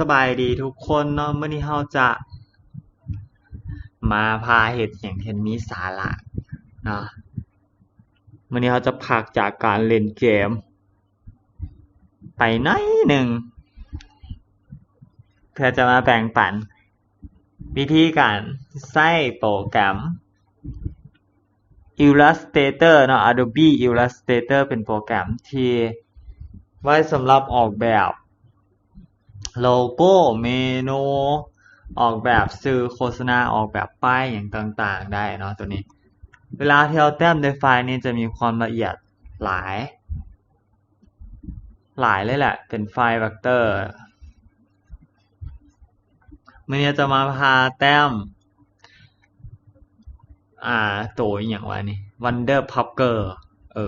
ສະບາຍດີທຸກຄົນເນາະ, ມື້ນີ້ເຮົາຈະມາພາເຮັດຫຍັງທີ່ມີສາລະເນາະ. ມື້ນີ້ເຮົາຈະພັກຈາກການຫຼິ້ນເກມໄປໜ້ອຍໜຶ່ງ ເພື່ອຈະມາແບ່ງປັນວິທີການໃຊ້ໂປຣແກຣມ Illustrator ເນາະ, Adobe Illustrator ເປັນໂປຣແກຣມທີ່ໄວ້ສຳລັບອອກແບບໂລໂກ້, ເມນູ, ອອກແບບສື່ໂຄສະນາ, ອອກແບບປ້າຍຫຍັງຕ່າງໆໄດ້ເນາະ. ໂຕນີ້ ເວລາທີ່ເຮົາແຕ້ມໂດຍໄຟນີ້ຈະມີຄວາມລະອຽດຫຼາຍ ຫຼາຍເລີຍແຫຼະ, ເປັນໄຟລ໌ເວັກເຕີ. ມື້ນີ້ຈະມາພາແຕ້ມ ອ່າ ໂຕອີ່ຫຍັງວະນີ້ Wonderpucker ເອີ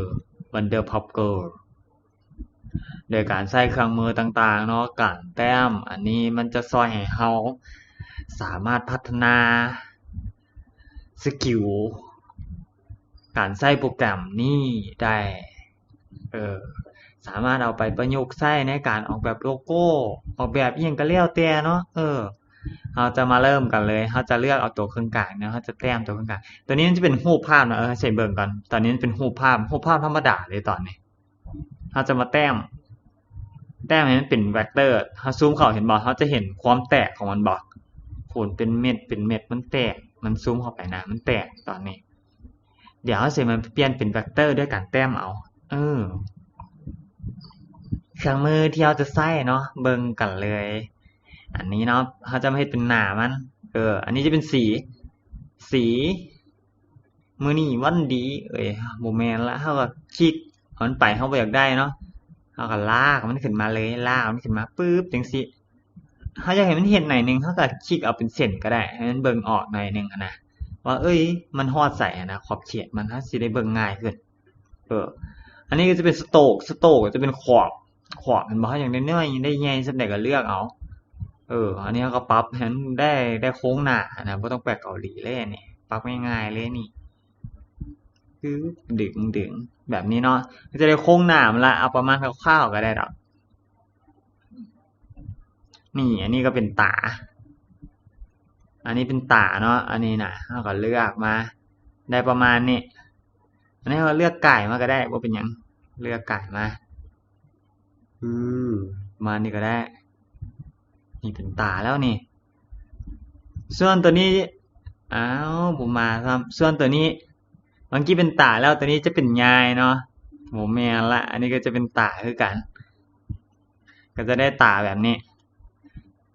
Wonderpucker ໂດຍການໃຊ້ເຄື່ອງມືຕ່າງໆເນາະ. ການແຕ້ມອັນນີ້ມັນຈະຊ່ອຍໃຫ້ເຮົາສາມາດພັດທະນາສະກິວການໃຊ້ໂປຣແກຣມນີ້ໄດ້. ເອີ ສາມາດເອົາໄປປະຍຸກໃຊ້ໃນການອອກແບບໂລໂກ້, ອອກແບບອີ່ຫຍັງກໍແລ້ວແຕ່ເນາະ. ເອີ ເຮົາຈະມາເລີ່ມກັນເລີຍ. ເຮົາຈະເລືອກເອົາຕົວເຄິ່ງກາງເນາະ, ເຮົາຈະແຕ້ມຕົວເຄິ່ງກາງ. ຕົວນີ້ມັນຈະເປັນຮູບພາບເນາະ, ເອີ ໃຫ້ເບິ່ງກ່ອນ. ຕອນນີ້ມັນເປັນຮູບພາບ, ຮູບພາບທຳມະດາເລີຍຕອນນີ້. ເຮົາຈະມາແຕ້ມ, ແຕ້ມໃຫ້ມັນເປັນເວັກເຕີ. ເຮົາຊູມເຂົ້າ, ເຫັນບໍ່? ເຮົາຈະເຫັນຄວາມແຕກຂອງມັນບໍ່? ໂຫ ເປັນເມັດ, ເປັນເມັດ, ມັນແຕກ, ມັນຊູມເຂົ້າໄປນະ, ມັນແຕກຕອນນີ້. ດຽວເຮົາຊິມາປ່ຽນເປັນເວັກເຕີດ້ວຍການແຕ້ມເອົາ. ເອີ ເຄື່ອງມືທີ່ເຮົາຈະໃຊ້ເນາະ, ເບິ່ງກັນເລີຍ. ອັນນີ້ເນາະ, ເຮົາຈະມາເຮັດເປັນໜ້າມັນ. ເອີ ອັນນີ້ຈະເປັນສີ, ສີ ມື້ນີ້ວັນດີ. ເອີຍ ບໍ່ແມ່ນລະ, ເຮົາກໍຄລິກເອົາມັນໄປ, ເຮົາບໍ່ຢາກໄດ້ເນາະ, ເຮົາກໍລາກມັນຂຶ້ນມາເລີຍ, ລາກມັນຂຶ້ນມາປຶບ ຈັ່ງຊີ້. ເຮົາຢາກໃຫ້ມັນເຫັນໜ້ອຍໜຶ່ງ, ເຮົາກໍຄລິກເອົາເປັນເສັ້ນກໍໄດ້, ໃຫ້ມັນເບິ່ງອອກໜ້ອຍໜຶ່ງຫັ້ນນະ ວ່າ ເອີຍ ມັນຮອດໃສຫັ້ນນະ, ຂອບເຂດມັນ, ເຮົາຊິໄດ້ເບິ່ງງ່າຍຂຶ້ນ. ເອີ ອັນນີ້ກໍຈະເປັນສະໂຕກ, ສະໂຕກກໍຈະເປັນຂອບ, ຂອບ ເຫັນບໍ່? ເຮົາຢາກໄດ້ນ້ອຍ ໄດ້ໃຫຍ່ສ່ຳໃດກໍເລືອກເອົາ. ເອີ ອັນນີ້ເຮົາກໍປັບໃຫ້ມັນໄດ້ ໄດ້ໂຄ້ງໜ້າຫັ້ນນະ, ບໍ່ຕ້ອງແປກເກົາຫຼີເລີຍ. ອັນນີ້ປັບງ່າຍໆເລີຍນີ້, ຄືດຶງ ດຶງແບບນີ້ເນາະ, ກໍຈະໄດ້ໂຄ້ງໜ້າມັນລະ. ເອົາປະມານຄ່າວໆກໍໄດ້ດອກ. ນີ້ ອັນນີ້ກໍເປັນຕາ, ອັນນີ້ເປັນຕາເນາະ. ອັນນີ້ນະ ເຮົາກໍເລືອກມາໄດ້ປະມານນີ້. ອັນນີ້ເຮົາເລືອກກາຍມາກໍໄດ້, ບໍ່ເປັນຫຍັງ, ເລືອກກາຍມາ. ອື ປະມານນີ້ກໍໄດ້. ນີ້ເປັນຕາແລ້ວນີ້. ສ່ວນຕົວນີ້ ອ້າວ ບໍ່ມາຊ້ຳ. ສ່ວນຕົວນີ້ ເມື່ອກີ້ເປັນຕາແລ້ວ, ຕົວນີ້ຈະເປັນຍາຍເນາະ. ບໍ່ແມ່ນລະ, ອັນນີ້ກໍຈະເປັນຕາຄືກັນ, ກໍຈະໄດ້ຕາແບບນີ້.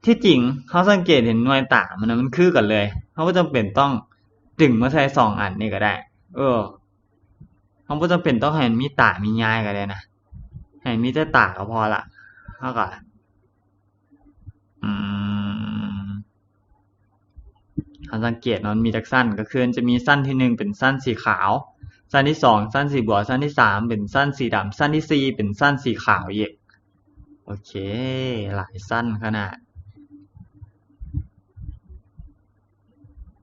ທີ່ຈິງເຮົາສັງເກດເຫັນໜ່ວຍຕາມັນນະ, ມັນຄືກັນເລີຍ. ເຮົາບໍ່ຈຳເປັນຕ້ອງດຶງມາໃສ່ສອງອັນນີ້ກໍໄດ້. ເອີ ເຮົາບໍ່ຈຳເປັນຕ້ອງໃຫ້ມັນມີຕາມີຍາຍກໍໄດ້ນະ, ໃຫ້ມີແຕ່ຕາກໍພໍລະ. ເຮົາກໍ ອືມ ເຮົາສັງເກດເນາະ, ມັນມີຈັກຊັ້ນ, ກໍຄືມັນຈະມີຊັ້ນທີໜຶ່ງເປັນຊັ້ນສີຂາວ, ຊັ້ນທີສອງຊັ້ນສີບົວ, ຊັ້ນທີສາມເປັນຊັ້ນສີດຳ, ຊັ້ນທີສີ່ເປັນຊັ້ນສີຂາວອີກ. ໂອເຄ ຫຼາຍຊັ້ນຂະໜາດ.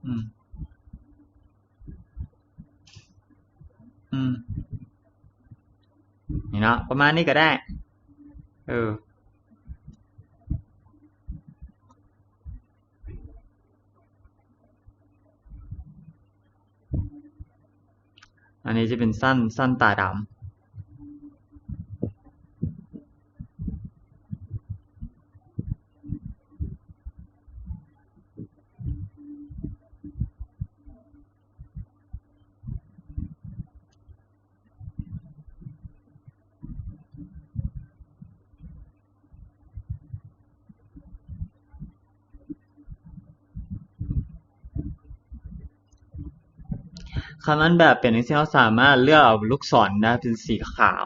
ອືມ ອືມ ນີ້ເນາະ, ປະມານນີ້ກໍໄດ້. ເອີ ອັນນີ້ຈະເປັນຊັ້ນ ຊັ້ນຕາດຳ. ຄັນມັນແບບເປັນຈັ່ງຊີ້ ເຮົາສາມາດເລືອກເອົາລູກສອນນະເປັນສີຂາວ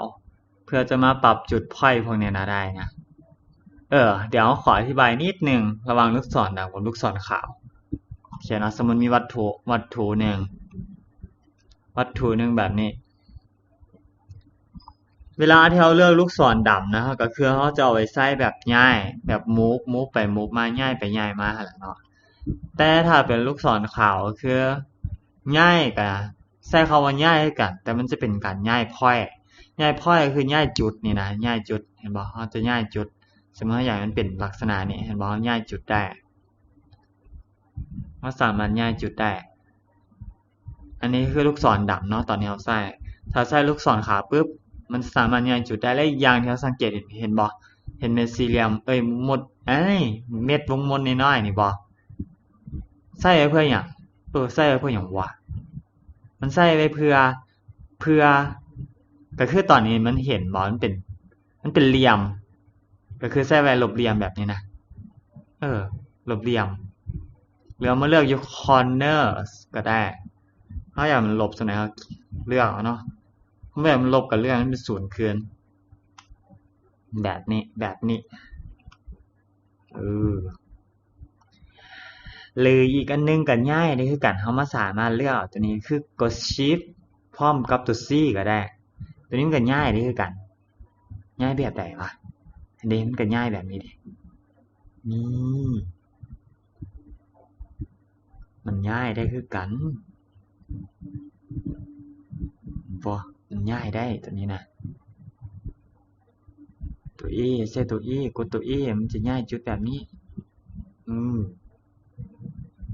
ເພື່ອຈະມາປັບຈຸດພອຍພວກນີ້ນະໄດ້ນະ. ເອີ ດຽວເຮົາຂໍອະທິບາຍນິດໜຶ່ງລະຫວ່າງລູກສອນດຳກັບລູກສອນຂາວ. ໂອເຄເນາະ, ສົມມຸດມີວັດຖຸ ວັດຖຸໜຶ່ງ ວັດຖຸໜຶ່ງແບບນີ້. ເວລາທີ່ເຮົາເລືອກລູກສອນດຳນະ ກໍຄືເຮົາຈະເອົາໄປໃຊ້ແບບຍ້າຍ ແບບ move move ໄປ move ມາ ຍ້າຍໄປຍ້າຍມາຫັ້ນແຫຼະເນາະ. ແຕ່ຖ້າເປັນລູກສອນຂາວ ກໍຄືຍ້າຍ ກໍໃຊ້ຄຳວ່າຍ້າຍຄືກັນ, ແຕ່ມັນຈະເປັນການຍ້າຍພອຍ. ຍ້າຍພອຍກໍຄືຍ້າຍຈຸດນີ້ນະ, ຍ້າຍຈຸດ, ເຫັນບໍ່? ເຮົາຈະຍ້າຍຈຸດ ສົມມຸດເຮົາຢາກໃຫ້ມັນເປັນລັກສະນະນີ້ ເຫັນບໍ່? ເຮົາຍ້າຍຈຸດໄດ້ ເຮົາສາມາດຍ້າຍຈຸດໄດ້. ອັນນີ້ຄືລູກສອນດຳເນາະ ຕອນນີ້ເຮົາໃຊ້ ຖ້າໃຊ້ລູກສອນຂາປຶບ ມັນສາມາດຍ້າຍຈຸດໄດ້. ແລະ ອີກຢ່າງທີ່ເຮົາສັງເກດເຫັນ ເຫັນບໍ່? ເຫັນເມັດສີ່ຫຼ່ຽມ ເອີຍ ມົດ ເອີຍ ເມັດວົງມົນນ້ອຍໆນີ້ບໍ່? ໃຊ້ໄວ້ເພື່ອຫຍັງ? ເອີ ໃຊ້ໄວ້ເພື່ອຫຍັງວະ? ມັນໃຊ້ໄວ້ເພື່ອ ເພື່ອ ກໍຄືຕອນນີ້ມັນເຫັນບໍ່? ມັນເປັນ ມັນເປັນຫຼ່ຽມ ກໍຄືໃຊ້ໄວ້ລົບຫຼ່ຽມແບບນີ້ນະ ເອີ ລົບຫຼ່ຽມ ຫຼືເຮົາມາເລືອກຢູ່ corners ກໍໄດ້. ເຮົາຢາກມັນລົບສ່ວນໃດ ເຮົາເລືອກເອົາເນາະ ເຮົາບໍ່ຢາກມັນລົບກໍເລືອກໃຫ້ມັນເປັນສູນຄືນ ແບບນີ້ ແບບນີ້ ເອີ. ຫຼືອີກອັນໜຶ່ງກໍຍ້າຍໄດ້ຄືກັນ ເຮົາມາສາມາດເລືອກເອົາຕົວນີ້ ຄືກົດ Shift ພ້ອມກັບຕົວ C ກໍໄດ້ ຕົວນີ້ມັນກໍຍ້າຍໄດ້ຄືກັນ. ຍ້າຍແບບໃດວະ? ອັນນີ້ມັນກໍຍ້າຍແບບນີ້ເດ ນີ້ ມັນຍ້າຍໄດ້ຄືກັນບໍ່? ມັນຍ້າຍໄດ້ຕົວນີ້ນະ ຕົວ A ໃຊ້ຕົວ A ກົດຕົວ A ມັນຈະຍ້າຍຈຸດແບບນີ້ ອືມ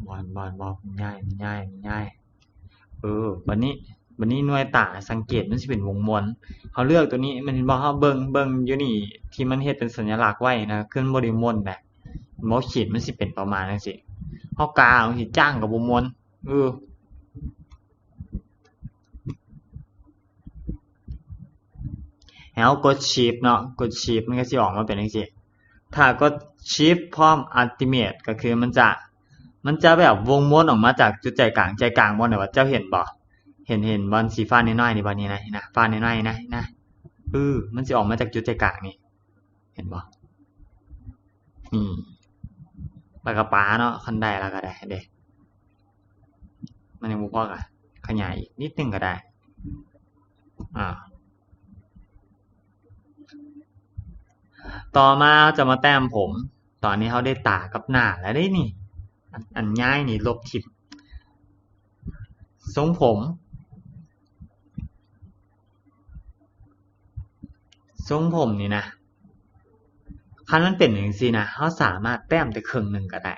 ບໍ່ ບໍ່ ບໍ່ ມັນຍ້າຍ ມັນຍ້າຍ ມັນຍ້າຍ ເອີ ບັດນີ້ ບັດນີ້ໜ່ວຍຕາສັງເກດມັນຊິເປັນວົງມົນ ເຮົາເລືອກຕົວນີ້ ແມ່ນເຫັນບໍ່? ເຮົາເບິ່ງ ເບິ່ງຢູ່ນີ້ ທີ່ມັນເຮັດເປັນສັນຍະລັກໄວ້ນະ ຄືມັນບໍ່ໄດ້ມົນນະ ເຫັນບໍ່? ຂີດມັນຊິເປັນປະມານຈັ່ງຊີ້ ເຮົາກາມັນຊິຈ້າງກໍບໍ່ມົນ ເອີ. ໃຫ້ເຮົາກົດ Shift ເນາະ ກົດ Shift ມັນກໍຊິອອກມາເປັນຈັ່ງຊີ້ ຖ້າກົດ Shift ພ້ອມ Ultimate ກໍຄືມັນຈະ ມັນຈະແບບວົງມົນອອກມາຈາກຈຸດໃຈກາງ ໃຈກາງບ່ອນໃດວະ? ເຈົ້າເຫັນບໍ່? ເຫັນ ເຫັນບ່ອນສີຟ້ານ້ອຍໆນີ້ບໍ່? ນີ້ນະ ນີ້ນະ ຟ້ານ້ອຍໆນີ້ນະ ນີ້ນະ ເອີ ມັນຊິອອກມາຈາກຈຸດໃຈກາງນີ້ ເຫັນບໍ່? ນີ້ ແລ້ວກໍປາເນາະ ຄັນໄດ້ແລ້ວກໍໄດ້ເດ້ ມັນຍັງບໍ່ພໍກໍຂະຫຍາຍອີກນິດໜຶ່ງກໍໄດ້ ອາ ຕໍ່ມາເຮົາຈະມາແຕ້ມຜົມ ຕອນນີ້ເຮົາໄດ້ຕາກັບໜ້າແລ້ວເດ້ນີ້ ອັນ ອັນຍ້າຍນີ້ລົບຖິ້ມ ຊົງຜົມ ຊົງຜົມນີ້ນະ ຄັນມັນເປັນຈັ່ງຊີ້ນະ ເຮົາສາມາດແຕ້ມແຕ່ເຄິ່ງໜຶ່ງກໍໄດ້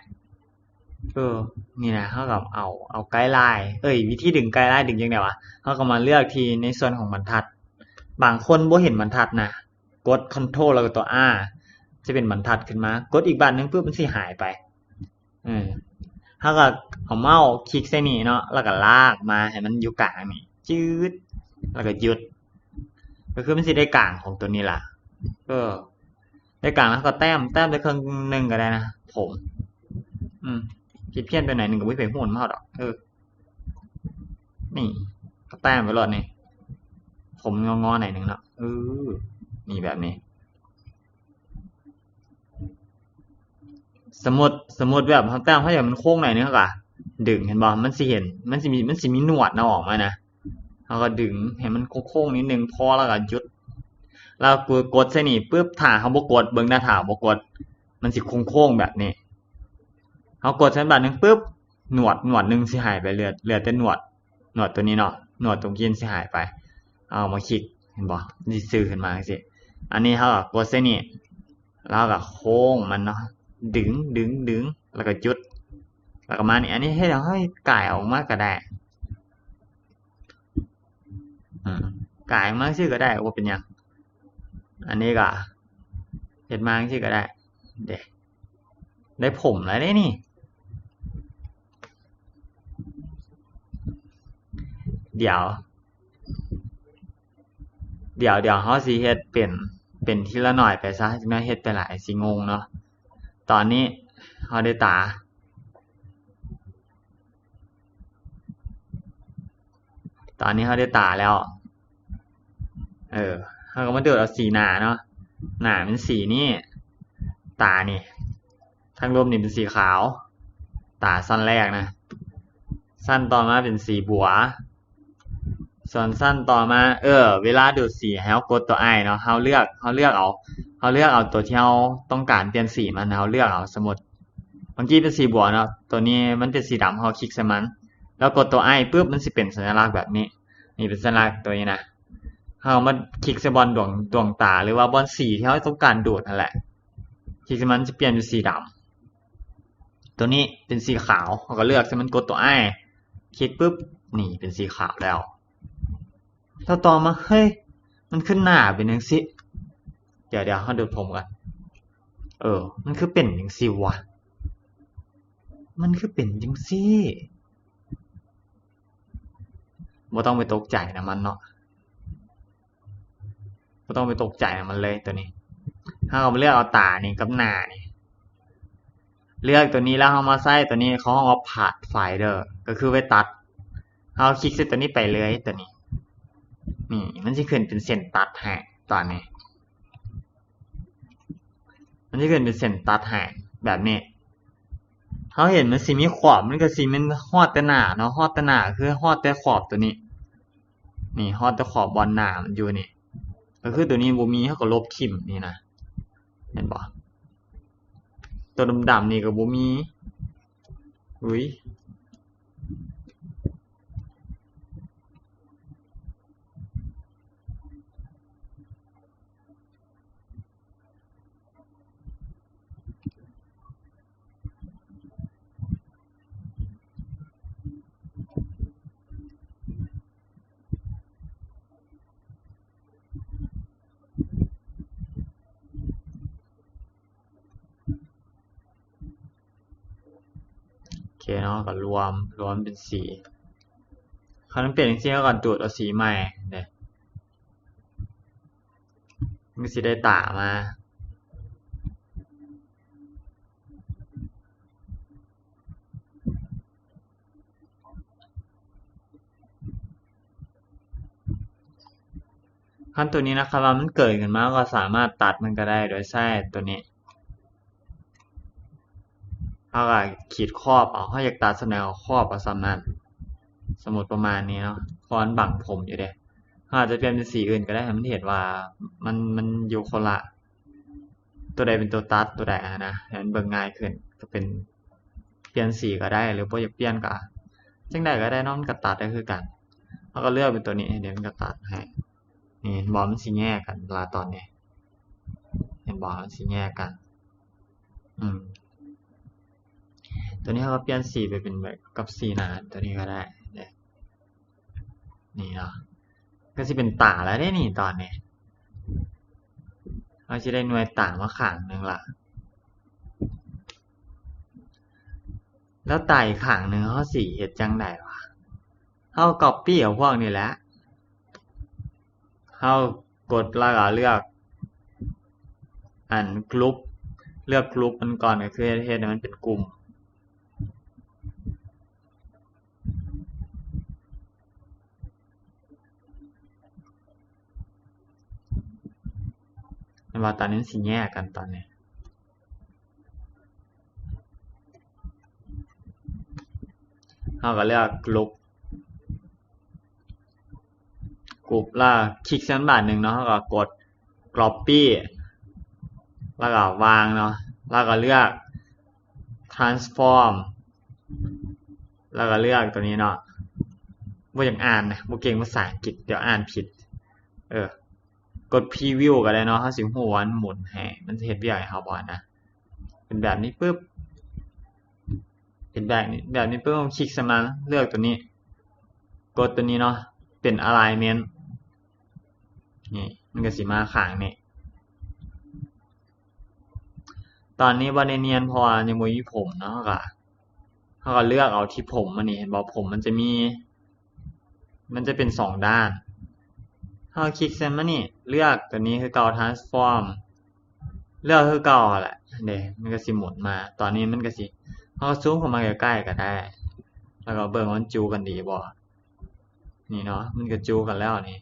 ເອີ ນີ້ນະ ເຮົາກໍເອົາ ເອົາໄກລາຍ ເອີຍ ວິທີດຶງໄກລາຍດຶງຈັ່ງໃດວະ? ເຮົາກໍມາເລືອກທີ່ໃນສ່ວນຂອງບັນທັດ ບາງຄົນບໍ່ເຫັນບັນທັດນະ ກົດ Control ແລ້ວກໍຕົວ R ຈະເປັນບັນທັດຂຶ້ນມາ ກົດອີກບາດໜຶ່ງປຶບ ມັນຊິຫາຍໄປ ເອີ ເຮົາກໍເອົາເມົ້າຄລິກໃສ່ນີ້ເນາະ ແລ້ວກໍລາກມາໃຫ້ມັນຢູ່ກາງນີ້ ຈືດ ແລ້ວກໍຢຸດ ກໍຄືມັນຊິໄດ້ກາງຂອງຕົວນີ້ລະ ເອີ ໄດ້ກາງແລ້ວກໍແຕ້ມ ແຕ້ມໄດ້ເຄິ່ງໜຶ່ງກໍໄດ້ນະ ຜົມ ອືມ ຜິດພຽນໄປໜ້ອຍໜຶ່ງກໍບໍ່ມີໃຜຮູ້ນຳເຮົາດອກ ເອີ ນີ້ ກໍແຕ້ມໄປໂລດນີ້ ຜົມງໍໆໜ້ອຍໜຶ່ງເນາະ ເອີ ນີ້ແບບນີ້ ສົມມຸດ ສົມມຸດແບບເຮົາແຕ້ມ ເຮົາຢາກມັນໂຄ້ງໜ້ອຍໜຶ່ງ ເຮົາກໍດຶງ ເຫັນບໍ່? ມັນຊິເຫັນ ມັນຊິມີ ມັນຊິມີໜວດນຳອອກມານະ ເຮົາກໍດຶງໃຫ້ມັນໂຄ້ງໆນິດໜຶ່ງ ພໍແລ້ວກໍຢຸດ ແລ້ວກົດ ກົດໃສ່ນີ້ປຶບ ຖ້າເຮົາບໍ່ກົດ ເບິ່ງນະ ຖ້າເຮົາບໍ່ກົດ ມັນຊິໂຄ້ງໆແບບນີ້ ເຮົາກົດໃສ່ບາດໜຶ່ງປຶບ ໜວດ ໜວດໜຶ່ງຊິຫາຍໄປ ເຫຼືອ ເຫຼືອແຕ່ໜວດ ໜວດຕົວນີ້ເນາະ ໜວດຕົງກີ້ຊິຫາຍໄປ ເອົາມາຄລິກ ເຫັນບໍ່? ມັນຊິຊື່ຂຶ້ນມາຈັ່ງຊີ້ ອັນນີ້ເຮົາກໍກົດໃສ່ນີ້ ແລ້ວກໍໂຄ້ງມັນເນາະ ດຶງ ດຶງ ດຶງ ແລ້ວກໍຢຸດ ແລ້ວກໍມານີ້ ອັນນີ້ເຮັດໃຫ້ເຮົາກາຍອອກມາກໍໄດ້ ອືມ ກາຍອອກມາຈັ່ງຊີ້ກໍໄດ້ ບໍ່ເປັນຫຍັງ ອັນນີ້ກໍເຮັດມາຈັ່ງຊີ້ກໍໄດ້ເດ້ ໄດ້ຜົມແລ້ວເດ້ນີ້ ດຽວ ດຽວ ດຽວເຮົາຊິເຮັດເປັນ ເປັນທີລະໜ້ອຍໄປຊະ ຊິມາເຮັດໄປຫຼາຍຊິງົງເນາະ ຕອນນີ້ເຮົາໄດ້ຕາ ຕອນນີ້ເຮົາໄດ້ຕາແລ້ວ ເອີ ເຮົາກໍມາດູດເອົາສີໜ້າເນາະ ໜ້າເປັນສີນີ້ ຕານີ້ ທາງລຸ່ມນີ້ເປັນສີຂາວ ຕາຊັ້ນແລກນະ ຊັ້ນຕໍ່ມາເປັນສີບົວ ສ່ວນຊັ້ນຕໍ່ມາ ເອີ ເວລາດູດສີໃຫ້ເຮົາກົດຕົວ I ເນາະ ເຮົາເລືອກ ເຮົາເລືອກເອົາ ເຮົາເລືອກເອົາຕົວທີ່ເຮົາຕ້ອງການປ່ຽນສີມັນ ເຮົາເລືອກເອົາ ສົມມຸດ ເມື່ອກີ້ເປັນສີບົວເນາະ ຕົວນີ້ມັນເປັນສີດຳ ເຮົາຄລິກໃສ່ມັນ ແລ້ວກົດຕົວ I ປຶບ ມັນຊິເປັນສັນຍະລັກແບບນີ້ ນີ້ເປັນສັນຍະລັກຕົວນີ້ນະ ເຮົາມາຄລິກໃສ່ບ່ອນດວງ ດວງຕາ ຫຼືວ່າບ່ອນສີທີ່ເຮົາຕ້ອງການດູດຫັ້ນແຫຼະ ຄລິກໃສ່ມັນ ຈະປ່ຽນເປັນສີດຳ. ຕົວນີ້ເປັນສີຂາວ ເຮົາກໍເລືອກໃສ່ມັນ ກົດຕົວ I ຄລິກປຶບ ນີ້ເປັນສີຂາວແລ້ວ. ແລ້ວຕໍ່ມາ ເຮີ້ຍ ມັນຄືໜ້າເປັນຈັ່ງຊີ້. ດຽວໆ ເຮົາດູດຜົມກ່ອນ. ເອີ ມັນຄືເປັນຈັ່ງຊີ້ວະ? ມັນຄືເປັນຈັ່ງຊີ້? ບໍ່ຕ້ອງໄປຕົກໃຈນຳມັນເນາະ. ບໍ່ຕ້ອງໄປຕົກໃຈນຳມັນເລີຍຕົວນີ້. ເຮົາກໍມາເລືອກເອົາຕານີ້ກັບໜ້ານີ້. ເລືອກຕົວນີ້ແລ້ວເຮົາມາໃຊ້ຕົວນີ້ ເຂົາເອີ້ນວ່າ Pathfinder ກໍຄືໄວ້ຕັດ. ເຮົາຄລິກໃສ່ຕົວນີ້ໄປເລີຍ ຕົວນີ້. ນີ້ ມັນຊິຂຶ້ນເປັນເສັ້ນຕັດໃຫ້ຕອນນີ້. ມັນຊິຂຶ້ນເປັນເສັ້ນຕັດໃຫ້ແບບນີ້. ເຮົາເຫັນມັນຊິມີຂອບ ມັນກໍຊິແມ່ນຮອດແຕ່ໜ້າເນາະ, ຮອດແຕ່ໜ້າ ຄືຮອດແຕ່ຂອບຕົວນີ້. ນີ້ ຮອດແຕ່ຂອບບ່ອນໜ້າມັນຢູ່ນີ້. ກໍຄືຕົວນີ້ບໍ່ມີ ເຮົາກໍລົບຖິ້ມນີ້ນະ. ເຫັນບໍ່? ຕົວດຳໆນີ້ກໍບໍ່ມີ. ອຸ້ຍ. ໂອເຄເນາະ ກໍລວມ ລວມເປັນສີ. ຄັນມັນເປັນຈັ່ງຊີ້ ເຮົາກໍດູດເອົາສີໃໝ່ເດ້. ມັນຊິໄດ້ຕາມາ. ຄັນຕົວນີ້ນະ ຄັນວ່າມັນເກີນຂຶ້ນມາ ເຮົາກໍສາມາດຕັດມັນກໍໄດ້ໂດຍໃຊ້ຕົວນີ້. ເຮົາກໍຂີດຂອບເອົາ, ເຮົາຢາກຕັດສ່ຳໃດກໍຂອບເອົາສ່ຳນັ້ນ. ສົມມຸດປະມານນີ້ເນາະ, ເພາະມັນບັງຜົມຢູ່ເດ້. ເຮົາອາດຈະປ່ຽນເປັນສີອື່ນກໍໄດ້ ໃຫ້ມັນເຫັນວ່າມັນ ມັນຢູ່ຄົນລະ ຕົວໃດເປັນຕົວຕັດ ຕົວໃດຫັ້ນນະ ໃຫ້ມັນເບິ່ງງ່າຍຂຶ້ນ. ກໍເປັນປ່ຽນສີກໍໄດ້ ຫຼືບໍ່ຢາກປ່ຽນກໍຈັ່ງໃດກໍໄດ້ເນາະ, ມັນກໍຕັດໄດ້ຄືກັນ. ເຮົາກໍເລືອກເປັນຕົວນີ້ ເດ ມັນກໍຕັດໃຫ້. ນີ້ເຫັນບໍ່ ມັນຊິແຍກກັນລະຕອນນີ້. ເຫັນບໍ່ ມັນຊິແຍກກັນ. ອືມ ຕົວນີ້ເຮົາກໍປ່ຽນສີໄປເປັນແບບກັບສີໜ້າຕົວນີ້ກໍໄດ້ເດ້. ນີ້ເນາະ ກໍຊິເປັນຕາແລ້ວເດ້ນີ້ຕອນນີ້. ເຮົາຊິໄດ້ໜ່ວຍຕາມາຂ້າງໜຶ່ງລະ. ແລ້ວຕາອີກຂ້າງໜຶ່ງເຮົາຊິເຮັດຈັ່ງໃດວະ? ເຮົາກັອບປີ້ເອົາພວກນີ້ແຫຼະ. ເຮົາກົດແລ້ວກໍເລືອກອັນ group ເລືອກ group ມັນກ່ອນ ກໍຄືເຮັດໃຫ້ມັນເປັນກຸ່ມ. ເຫັນວ່າຕອນນີ້ມັນຊິແຍກກັນຕອນນີ້. ເຮົາກໍເລືອກ group group ແລ້ວຄລິກໃສ່ມັນບາດໜຶ່ງເນາະ, ເຮົາກໍກົດ copy ແລ້ວກໍວາງເນາະ, ແລ້ວກໍເລືອກ transform ແລ້ວກໍເລືອກຕົວນີ້ເນາະ. ບໍ່ຢາກອ່ານນະ, ບໍ່ເກັ່ງພາສາອັງກິດ, ດຽວອ່ານຜິດ. ເອີ ກົດ preview ກໍໄດ້ເນາະ, ເຮົາຊິຮູ້ວ່າມັນໝູນໃຫ້ ມັນຊິເຮັດວຽກໃຫ້ເຮົາບໍ່ນະ. ເປັນແບບນີ້ປຶບ ເປັນແບບນີ້ ແບບນີ້ປຶບ ຄລິກໃສ່ມັນ ເລືອກຕົວນີ້ ກົດຕົວນີ້ເນາະ ເປັນ alignment ນີ້ ມັນກໍຊິມາຂ້າງນີ້. ຕອນນີ້ບໍ່ໄດ້ນຽນ ເພາະວ່າຍັງບໍ່ມີຜົມເນາະ, ເຮົາກໍ ເຮົາກໍເລືອກເອົາທີ່ຜົມມັນນີ້ ເຫັນບໍ່? ຜົມມັນຈະມີ ມັນຈະເປັນສອງດ້ານ. ເຮົາຄລິກໃສ່ມັນນີ້ ເລືອກຕົວນີ້ຄືເກົ່າ transform ເລືອກຄືເກົ່າຫັ້ນແຫຼະເດ້ ມັນກໍຊິໝູນມາ. ຕອນນີ້ມັນກໍຊິ ເຮົາກໍຊູມເຂົ້າມາໃກ້ໆກໍໄດ້ ແລ້ວກໍເບິ່ງວ່າມັນຈູກັນດີບໍ່. ນີ້ເນາະ ມັນກໍຈູກັນແລ້ວນີ້.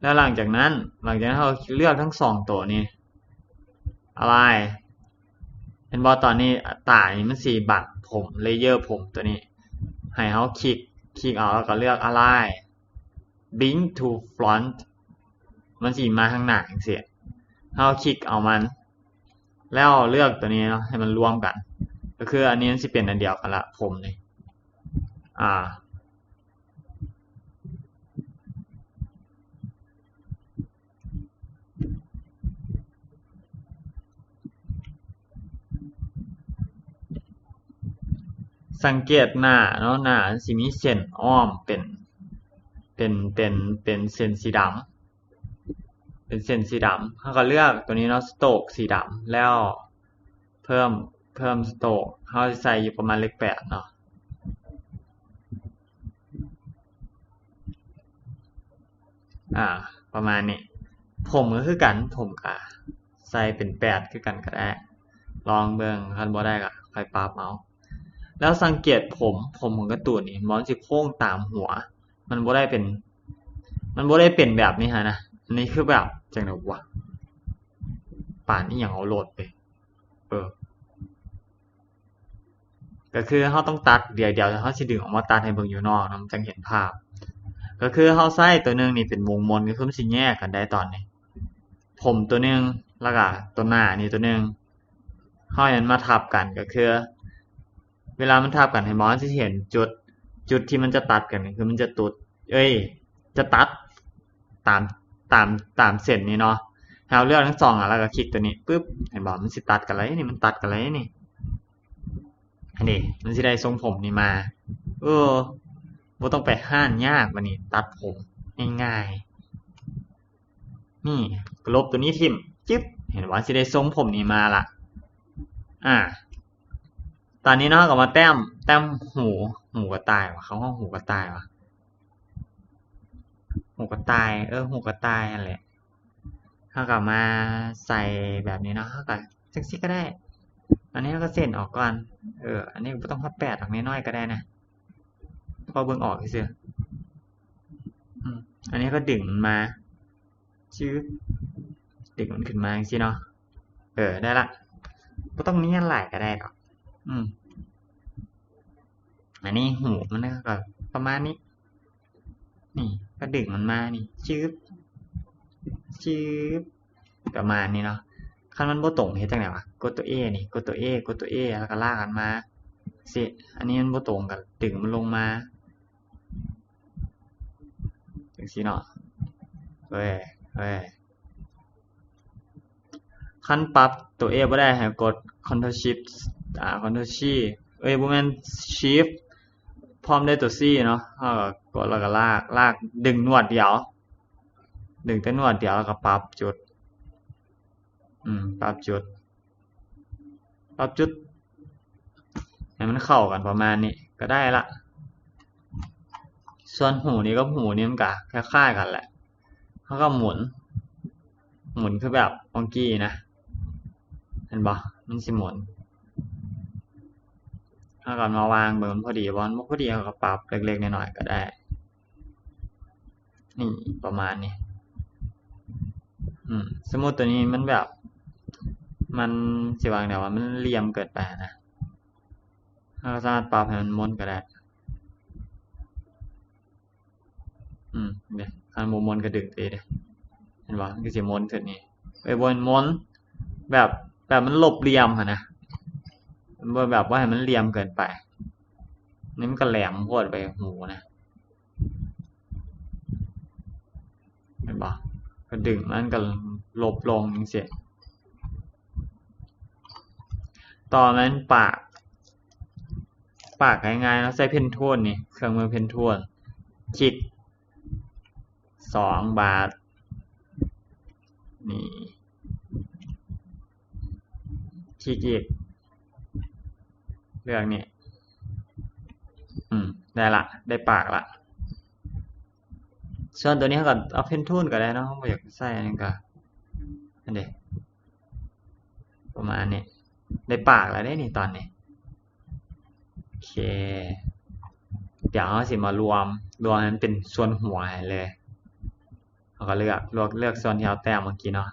ແລ້ວຫຼັງຈາກນັ້ນ ຫຼັງຈາກນັ້ນເຮົາເລືອກທັງສອງໂຕນີ້ align ເຫັນບໍ່? ຕອນນີ້ຕານີ້ມັນຊິບັງຜົມ layer ຜົມຕົວນີ້ ໃຫ້ເຮົາຄລິກ ຄລິກເອົາ ແລ້ວກໍເລືອກ align bring to front ມັນຊິມາທາງໜ້າຈັ່ງຊີ້. ເຮົາຄລິກເອົາມັນ ແລ້ວເລືອກຕົວນີ້ເນາະ ໃຫ້ມັນລວມກັນ ກໍຄືອັນນີ້ມັນຊິເປັນອັນດຽວກັນລະ ຜົມນີ້ ອາ ສັງເກດໜ້າເນາະ ໜ້າມັນຊິມີເສັ້ນອ້ອມເປັນ ເປັນ ເປັນ ເປັນເສັ້ນສີດຳ ເປັນເສັ້ນສີດຳ ເຮົາກໍເລືອກຕົວນີ້ເນາະ ສະໂຕກສີດຳ ແລ້ວເພີ່ມ ເພີ່ມສະໂຕກ ເຮົາຊິໃສ່ຢູ່ປະມານເລກແປດເນາະ ອ່າ ປະມານນີ້ ຜົມກໍຄືກັນ ຜົມກໍໃສ່ເປັນແປດຄືກັນກໍໄດ້ ລອງເບິ່ງ ຄັນບໍ່ໄດ້ກໍຄ່ອຍປັບເອົາ ແລ້ວສັງເກດຜົມ ຜົມຂອງກາຕູນນີ້ ມັນຊິໂຄ້ງຕາມຫົວ ມັນບໍ່ໄດ້ເປັນ ມັນບໍ່ໄດ້ເປັນແບບນີ້ຫັ້ນນະ ອັນນີ້ຄືແບບຈັ່ງໃດວະ ປານອີ່ຫຍັງເອົາໂລດເວີຍ ເອີ ກໍຄືເຮົາຕ້ອງຕັດ ດຽວ ດຽວເຮົາຊິດຶງອອກມາຕັດໃຫ້ເບິ່ງຢູ່ນອກເນາະ ມັນຈັ່ງເຫັນພາບ ກໍຄືເຮົາໃຊ້ຕົວໜຶ່ງນີ້ເປັນວົງມົນ ກໍຄືມັນຊິແຍກກັນໄດ້ຕອນນີ້ ຜົມຕົວໜຶ່ງ ແລ້ວກໍຕົວໜ້ານີ້ຕົວໜຶ່ງ ເຮົາໃຫ້ມັນມາທັບກັນ ກໍຄື ເວລາມັນທັບກັນ ເຫັນບໍ່ ເຮົາຊິເຫັນຈຸດ ຈຸດທີ່ມັນຈະຕັດກັນ ຄືມັນຈະຕຸດ ເອີຍ ຈະຕັດຕາມ ຕາມ ຕາມເສັ້ນນີ້ເນາະ ໃຫ້ເຮົາເລືອກທັງສອງອັນ ແລ້ວກໍຄລິກຕົວນີ້ປຶບ ເຫັນບໍ່ ມັນຊິຕັດກັນແລ້ວນີ້ ມັນຕັດກັນແລ້ວນີ້ ອັນນີ້ມັນຊິໄດ້ຊົງຜົມນີ້ມາ ເອີ ບໍ່ຕ້ອງໄປຮ້ານຍາກ ບັດນີ້ຕັດຜົມງ່າຍໆ ນີ້ ກໍລົບຕົວນີ້ຖິ້ມ ຈຶບ ເຫັນບໍ່ ຊິໄດ້ຊົງຜົມນີ້ມາລະ ອ່າ ຕອນນີ້ເນາະ ເຮົາກໍມາແຕ້ມ ແຕ້ມຫູ ຫູກະຕ່າຍຫວາ ເຂົາຮ້ອງຫູກະຕ່າຍຫວາ ຫູກະຕ່າຍ ເອີ ຫູກະຕ່າຍຫັ້ນແຫຼະ ເຮົາກໍມາໃສ່ແບບນີ້ເນາະ ເຮົາກໍຈັ່ງຊີ້ກໍໄດ້ ອັນນີ້ເຮົາກໍເສັ້ນອອກກ່ອນ ເອີ ອັນນີ້ບໍ່ຕ້ອງຮອດແປດດອກ ນ້ອຍໆກໍໄດ້ນະ ພໍເບິ່ງອອກຊື່ໆ ອືມ ອັນນີ້ເຮົາກໍດຶງມັນມາ ຈຶບ ດຶງມັນຂຶ້ນມາຈັ່ງຊີ້ເນາະ ເອີ ໄດ້ລະ ບໍ່ຕ້ອງນຽນຫຼາຍກໍໄດ້ດອກ ອືມ ອັນນີ້ຫູມັນກໍປະມານນີ້ ນີ້ ກໍດຶງມັນມານີ້ ຈຶບ ຈຶບ ປະມານນີ້ເນາະ ຄັນມັນບໍ່ຕົງເຮັດຈັ່ງໃດຫວາ ກົດຕົວເອນີ້ ກົດຕົວເອ ກົດຕົວເອ ແລ້ວກໍລາກມັນມາ ຊິ ອັນນີ້ມັນບໍ່ຕົງກໍດຶງມັນລົງມາ ຈັ່ງຊີ້ເນາະ ເວີຍ ເວີຍ ຄັນປັບຕົວເອບໍ່ໄດ້ ໃຫ້ກົດ Ctrl Shift ອ່າ Ctrl C ເອີຍ ບໍ່ແມ່ນ Shift ພ້ອມດ້ວຍຕົວ C ເນາະ ເຮົາກໍກົດແລ້ວກໍລາກ ລາກ ດຶງໜວດດຽວ ດຶງແຕ່ໜວດດຽວ ແລ້ວກໍປັບຈຸດ ອືມ ປັບຈຸດ ປັບຈຸດໃຫ້ມັນເຂົ້າກັນປະມານນີ້ກໍໄດ້ລະ ສ່ວນຫູນີ້ກັບຫູນີ້ມັນກະຄ້າຍໆກັນແຫຼະ ເຮົາກໍໝູນ ໝູນຄືແບບເມື່ອກີ້ນະ ເຫັນບໍ່ ມັນຊິໝູນ ເຮົາກໍມາວາງເບິ່ງມັນພໍດີບໍ່ ມັນບໍ່ພໍດີເຮົາກໍປັບເລັກໆນ້ອຍໆກໍໄດ້ ນີ້ປະມານນີ້ ອືມ ສົມມຸດຕົວນີ້ມັນແບບ ມັນ ຊິວ່າແນວວ່າມັນຫຼ່ຽມເກີນໄປນະ ເຮົາສາມາດປັບໃຫ້ມັນມົນກໍໄດ້ ອືມ ເດ້ ຄັນບໍ່ມົນກໍດຶງໄປເດ້ ເຫັນບໍ່ ມັນກໍຊິມົນຂຶ້ນນີ້ ເອີຍ ບໍ່ແມ່ນມົນ ແບບ ແບບມັນຫຼົບຫຼ່ຽມຫັ້ນນະ ມັນບໍ່ ແບບບໍ່ໃຫ້ມັນຫຼ່ຽມເກີນໄປ ນີ້ມັນກໍແຫຼມໂພດໄປຫູນະ ເຫັນບໍ່ ກໍດຶງມັນກໍຫຼົບລົງຈັ່ງຊີ້ ຕໍ່ມາແມ່ນປາກ ປາກງ່າຍໆເນາະ ໃຊ້ Pen Tool ນີ້ ເຄື່ອງມື Pen Tool ຄລິກສອງບາດ ນີ້ ຄລິກອີກ ເລືອກນີ້ ອືມ ໄດ້ລະ ໄດ້ປາກລະ ສ່ວນຕົວນີ້ເຮົາກໍເອົາ Pen Tool ກໍໄດ້ເນາະ ເຮົາບໍ່ຢາກໃຊ້ອັນນັ້ນກໍ ອັນເດ ປະມານນີ້ ໄດ້ປາກແລ້ວເດ້ນີ້ຕອນນີ້ ໂອເຄ ດຽວເຮົາຊິມາລວມ ລວມໃຫ້ມັນເປັນສ່ວນຫົວໃຫ້ເລີຍ ເຮົາກໍເລືອກ ເລືອກ ເລືອກສ່ວນທີ່ເຮົາແຕ້ມເມື່ອກີ້ເນາະ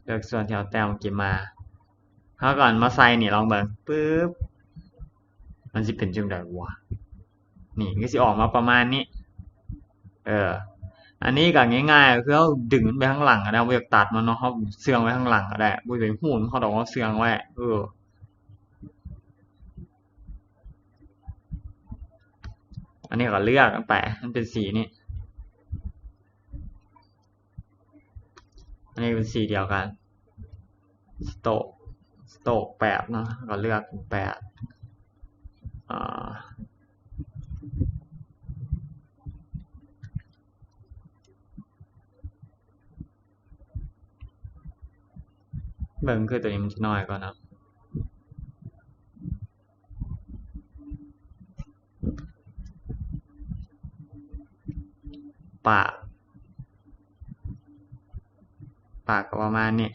ເລືອກສ່ວນທີ່ເຮົາແຕ້ມເມື່ອກີ້ມາ ເຮົາກໍເອົາມາໃສ່ນີ້ ລອງເບິ່ງ ປຶບ ມັນຊິເປັນຈັ່ງໃດວະ? ນີ້ ມັນກໍຊິອອກມາປະມານນີ້ ເອີ ອັນນີ້ກໍງ່າຍໆ ກໍຄືເຮົາດຶງມັນໄປທາງຫຼັງກໍໄດ້ ເຮົາບໍ່ຢາກຕັດມັນເນາະ ເຮົາເຊື່ອງໄວ້ທາງຫຼັງກໍໄດ້ ບໍ່ໄປຫູນເຂົາດອກ ເຮົາເຊື່ອງໄວ້ ເອີ ອັນນີ້ກໍເລືອກມັນໄປ ມັນເປັນສີນີ້ ອັນນີ້ເປັນສີດຽວກັນ ສະໂຕກ ສະໂຕກແປດເນາະ ເຮົາກໍເລືອກເປັນແປດ ອາ ເບິ່ງຄືຕົວນີ້ມັນຈະນ້ອຍກວ່າເນາະ ປາກ ປາກກໍປະມານນີ້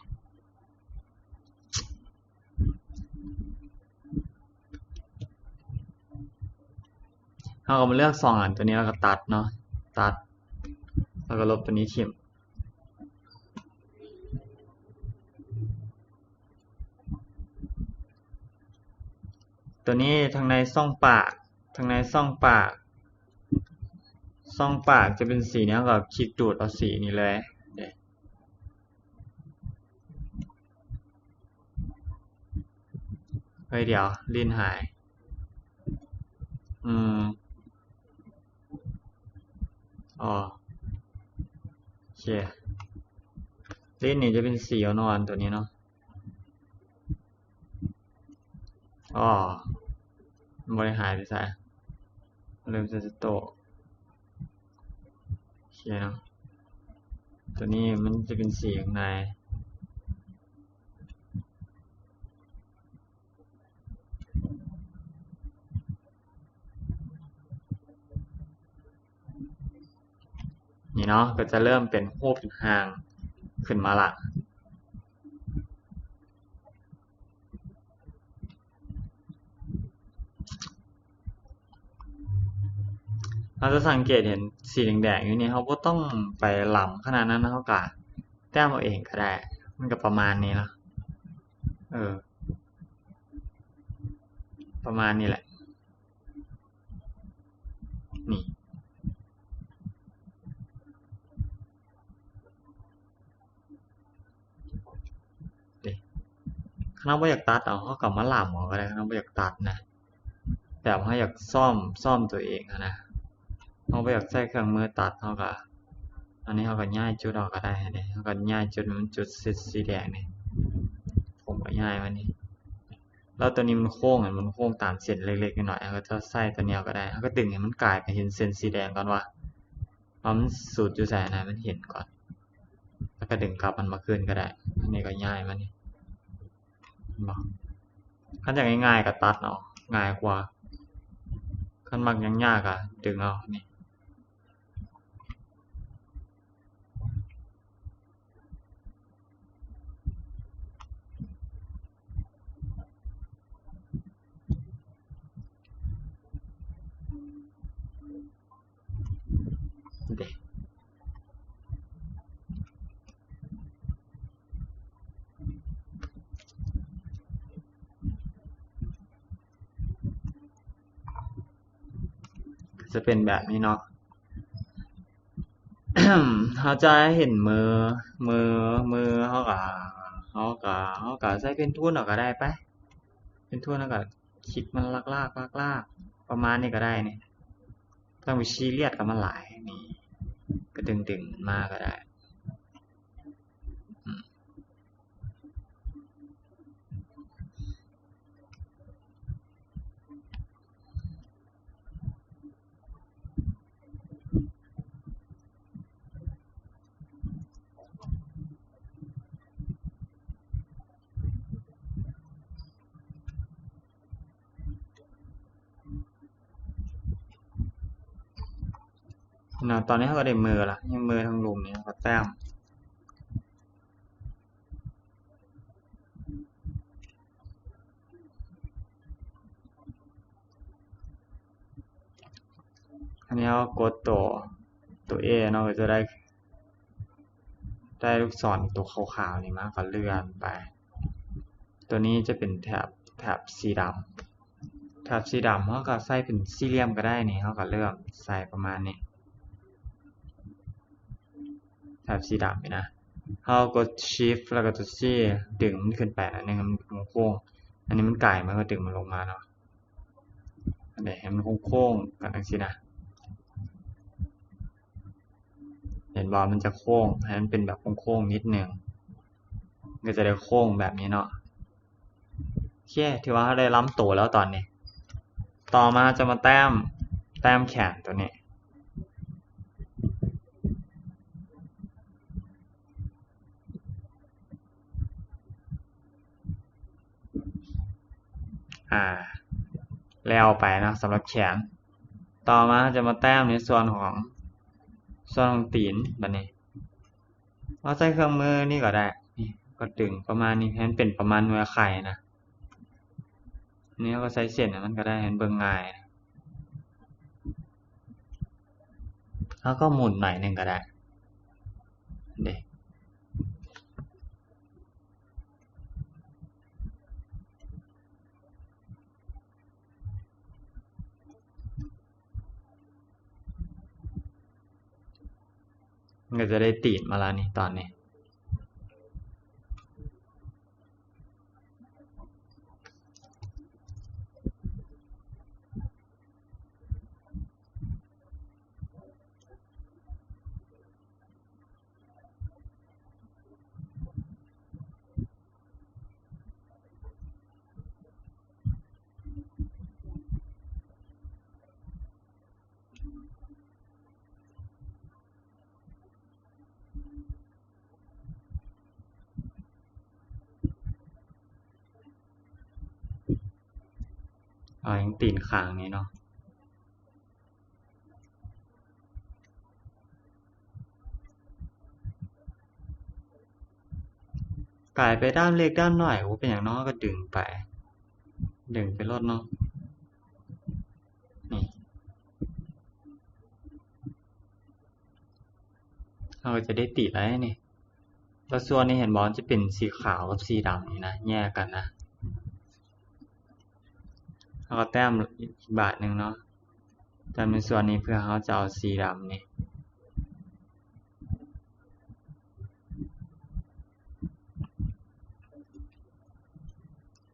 ເຮົາກໍມາເລືອກສອງອັນ ຕົວນີ້ແລ້ວກໍຕັດເນາະ ຕັດ ແລ້ວກໍລົບຕົວນີ້ຖິ້ມ. ຕົວນີ້ທາງໃນຊ່ອງປາກ ທາງໃນຊ່ອງປາກ ຊ່ອງປາກຈະເປັນສີນີ້ ເຮົາກໍຄລິກດູດເອົາສີນີ້ເລີຍເດ້. ເຮີ້ຍ ດຽວ ລີ້ນຫາຍ ອືມ ອໍ ໂອເຄ ລີ້ນນີ້ຈະເປັນສີອ່ອນໆ ຕົວນີ້ເນາະ. ອໍ ມັນບໍ່ໄດ້ຫາຍໄປໃສ ເລີ່ມໃສ່ສະໂຕກ ໂອເຄເນາະ ຕົວນີ້ມັນຈະເປັນສີຂ້າງໃນ ນີ້ເນາະ ກໍຈະເລີ່ມເປັນຮູບເປັນຮ່າງຂຶ້ນມາລະ. ເຮົາຈະສັງເກດເຫັນສີແດງໆ ຢູ່ນີ້ ເຮົາບໍ່ຕ້ອງໄປຫຼໍ່າຂະໜາດນັ້ນ ເຮົາກະແຕ້ມເອົາເອງກໍໄດ້ ມັນກໍປະມານນີ້ເນາະ ເອີ ປະມານນີ້ແຫຼະ. ນີ້ ເດ້ ຄັນເຮົາບໍ່ຢາກຕັດເອົາ ເຮົາກໍມາຫຼໍ່າເອົາກໍໄດ້ ຄັນເຮົາບໍ່ຢາກຕັດນະ ແບບເຮົາຢາກສ້ອມ ສ້ອມຕົວເອງຫັ້ນນະ ເຮົາບໍ່ຢາກໃຊ້ເຄື່ອງມືຕັດ ເຮົາກໍ ອັນນີ້ເຮົາກໍຍ້າຍຈຸດອອກກໍໄດ້ເດ້ ເຮົາກໍຍ້າຍຈຸດ ມັນຈຸດສີ ສີແດງນີ້ ຜົມກໍຍ້າຍມານີ້ ແລ້ວຕົວນີ້ມັນໂຄ້ງ ມັນໂຄ້ງຕາມເສັ້ນເລັກໆ ນ້ອຍໆ ເຮົາກໍຈະໃຊ້ຕົວນີ້ເອົາກໍໄດ້ ເຮົາກໍດຶງໃຫ້ມັນກາຍໄປເຫັນເສັ້ນສີແດງກ່ອນວ່າ ວ່າມັນສຸດຢູ່ໃສນະ ໃຫ້ມັນເຫັນກ່ອນ ແລ້ວກໍດຶງກັບມັນມາຄືນກໍໄດ້ ອັນນີ້ກໍຍ້າຍມານີ້ ເຫັນບໍ່? ຄັນຢາກງ່າຍໆ ກໍຕັດເອົາ ງ່າຍກວ່າ ຄັນມັກຍາກໆ ກໍດຶງເອົານີ້. ເດ້ ຈະເປັນແບບນີ້ເນາະ ເຮົາຈະເຫັນມື ມື ມືເຮົາກະ ເຮົາກະ ເຮົາກະໃຊ້ເພນທູນເອົາກະໄດ້ໄປ ເພນທູນເຮົາກະ ຄລິກມັນລາກໆ ລາກໆ ປະມານນີ້ກໍໄດ້ນີ້ ຕ້ອງໄປຊີຣຽສກັບມັນຫຼາຍ ນີ້ ກໍດຶງໆ ມາກໍໄດ້ ອືມ. ເນາະ ຕອນນີ້ເຮົາກໍໄດ້ມືລະ ຍັງມືທາງລຸ່ມນີ້ ເຮົາກໍແຕ້ມ ອັນນີ້ເຮົາກົດໂຕ ໂຕເອເນາະ ກໍຈະໄດ້ ໄດ້ລູກສອນໂຕຂາວໆນີ້ມາ ກໍເລື່ອນໄປ ໂຕນີ້ຈະເປັນແຖບ ແຖບສີດຳ ແຖບສີດຳເຮົາກໍໃສ່ເປັນສີ່ຫຼ່ຽມກໍໄດ້ນີ້ ເຮົາກໍເລີ່ມໃສ່ປະມານນີ້ ແຖບສີດຳນີ້ນະ ເຮົາກົດ Shift ແລ້ວກໍຕົວ C ດຶງມັນຂຶ້ນໄປໜ້ອຍໜຶ່ງ ໃຫ້ມັນໂຄ້ງໆ ອັນນີ້ມັນກາຍ ມັນກໍດຶງມັນລົງມາເນາະ ອັນນີ້ໃຫ້ມັນໂຄ້ງໆ ກັນຈັ່ງຊີ້ນະ ເຫັນບໍ່ ມັນຈະໂຄ້ງ ໃຫ້ມັນເປັນແບບໂຄ້ງໆ ນິດໜຶ່ງ ກໍຈະໄດ້ໂຄ້ງແບບນີ້ເນາະ. ເຄ ຖືວ່າເຮົາໄດ້ລຳໂຕແລ້ວຕອນນີ້. ຕໍ່ມາເຮົາຈະມາແຕ້ມ ແຕ້ມແຂນຕົວນີ້. ອາ ແລ້ວໄປເນາະ ສຳລັບແຂນ. ຕໍ່ມາເຮົາຈະມາແຕ້ມໃນສ່ວນຂອງ ສ່ວນຂອງຕີນ. ບາດນີ້ເຮົາໃຊ້ເຄື່ອງມືນີ້ກໍໄດ້ ນີ້ ກໍດຶງປະມານນີ້ ໃຫ້ມັນເປັນປະມານໜ່ວຍໄຂ່ນະ. ນີ້ເຮົາກໍໃຊ້ເສັ້ນໃຫ້ມັນກໍໄດ້ ໃຫ້ມັນເບິ່ງງ່າຍ. ເຮົາກໍໝູນໜ້ອຍໜຶ່ງກໍໄດ້ເດ້. ມັນກໍຈະໄດ້ຕີນມາລະນີ້ ຕອນນີ້. ເອົາຫຍັງຕີນຂ້າງນີ້ເນາະ. ກາຍໄປດ້ານເລັກດ້ານໜ້ອຍ ບໍ່ເປັນຫຍັງເນາະ ເຮົາກໍດຶງໄປ ດຶງໄປໂລດເນາະ. ນີ້ ເຮົາກໍຈະໄດ້ຕີນແລ້ວນີ້. ແລ້ວສ່ວນນີ້ເຫັນບໍ່ ມັນຈະເປັນສີຂາວກັບສີດຳນີ້ນະ ແຍກກັນນະ. ເຮົາກໍແຕ້ມອີກບາດໜຶ່ງເນາະ ແຕ້ມໃນສ່ວນນີ້ ເພື່ອເຮົາຈະເອົາສີດຳນີ້